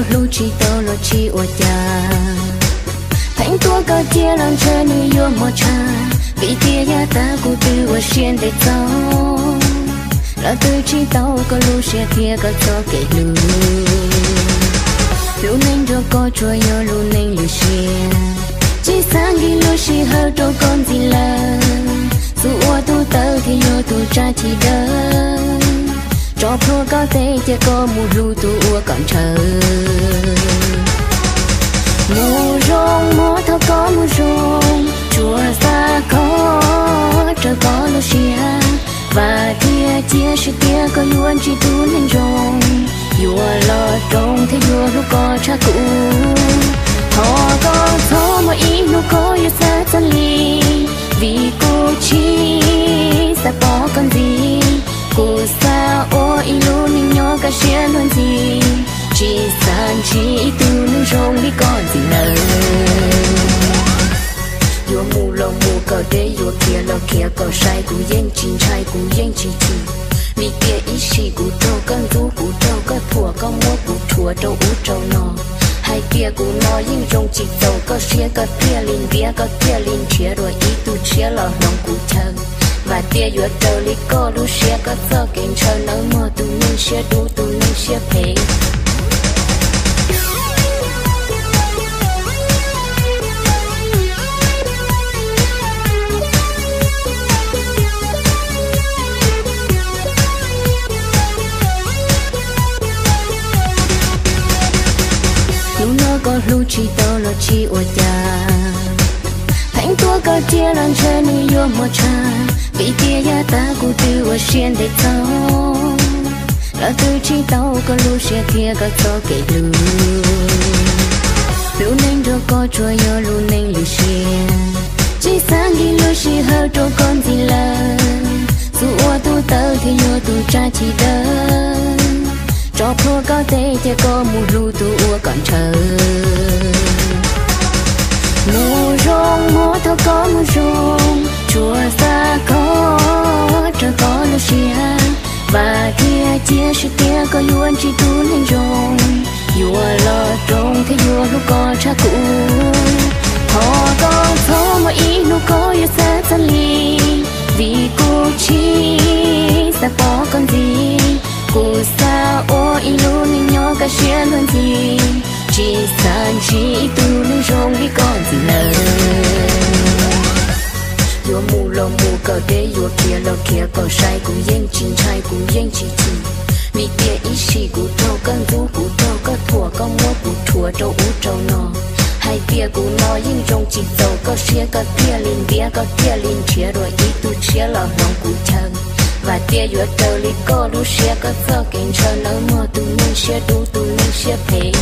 hlub tsis tau los tsis ua cas. Pheej tuaj koj cia los ntshaw nws yuav mob tshaj, vim tias yav tas kuv twb ua siab ntev txog. Los twb tsis tau koj lub siab thiab koj txoj kev hlub. Lub neej nrog koj tsuas yog lub neej lwm siab, tsis xav nkim lub sij hawm rau koj ntxiv lawm. Tus ua tus tawv thiaj yog tus tsa chim dawb, tso plhuav koj tes cia koj mus hlub tus ua kom ntshaw. Mus zoo muab thov koj mus zoo, tsuas xav kho raws koj lub siab. Vam thiab cia siab tias koj yuav ntsib tus neeg zoo, yuav los roos thiab yuav hlub koj tshaj kuv. Thov koj txhob muaj ib hnub koj yuav xav txog li, vim kuv tsis xav pom koj ntxiv. Kuv xav ua ib lub neej nyob kaj siab luag ntxhi, tsis xav ntsib ib tug neeg zoo li koj ntxiv lawm. Yuav mus los mus kom deb, yuav khiav los khiav kom sai, kuv yeej tsis ntshai, kuv yeej tsis chim. Vim tias ib sim kuv raug koj ntxub, kuv raug koj thuam, koj muab kuv rhuav rau ub rau no. Hais tias kuv no yeej zoo tsis txaus koj siab, koj thiaj li ntiab, koj thiaj li nrhiav dua ib tug tshiab los hloov kuv chaw. Vam tias yuav raws li koj lub siab, koj txoj kev ntshaw nawb mog, tus neeg siab dub, tus neeg siab phem. Hnub no koj hlub tsis tau los tsis ua cas, pheej tuaj koj cia los ntshaw nws yuav mob tshaj, vim tias yav tas kuv twb ua siab ntev txog. Los twb tsis tau koj lub siab thiab koj txoj kev hlub. Lub neej nrog koj tsuas yog lub neej lwm siab, tsis xav nkim lub sij hawm rau koj ntxiv lawm. Tus ua tus tawv thiaj yog tus tsa chim dawb, tso plhuav koj tes cia koj mus hlub tus ua kom ntshaw. Mus zoo muab thov koj mus zoo, tsuas xav kho raws koj lub siab. Vam thiab cia siab tias koj yuav ntsib tus neeg zoo, yuav los roos thiab yuav hlub koj tshaj kuv. Thov koj txhob muaj ib hnub koj yuav xav txog li, vim kuv tsis xav pom koj ntxiv. Kuv xav ua ib lub neej nyob kaj siab luag ntxhi, tsis xav ntsib ib tug neeg zoo li koj ntxiv lawm. Yuav mus los mus kom deb, yuav khiav los khiav kom sai, kuv yeej tsis ntshai, kuv yeej tsis chim. Vim tias ib sim kuv raug koj ntxub, kuv raug koj thuam, koj muab kuv rhuav rau ub rau no. Hais tias kuv no yeej zoo tsis txaus koj siab, koj thiaj li ntiab, koj thiaj li nrhiav dua ib tug tshiab los hloov kuv chaw. Vam tias yuav raws li koj lub siab, koj txoj kev ntshaw nawb mog, tus neeg siab dub, tus neeg siab phem.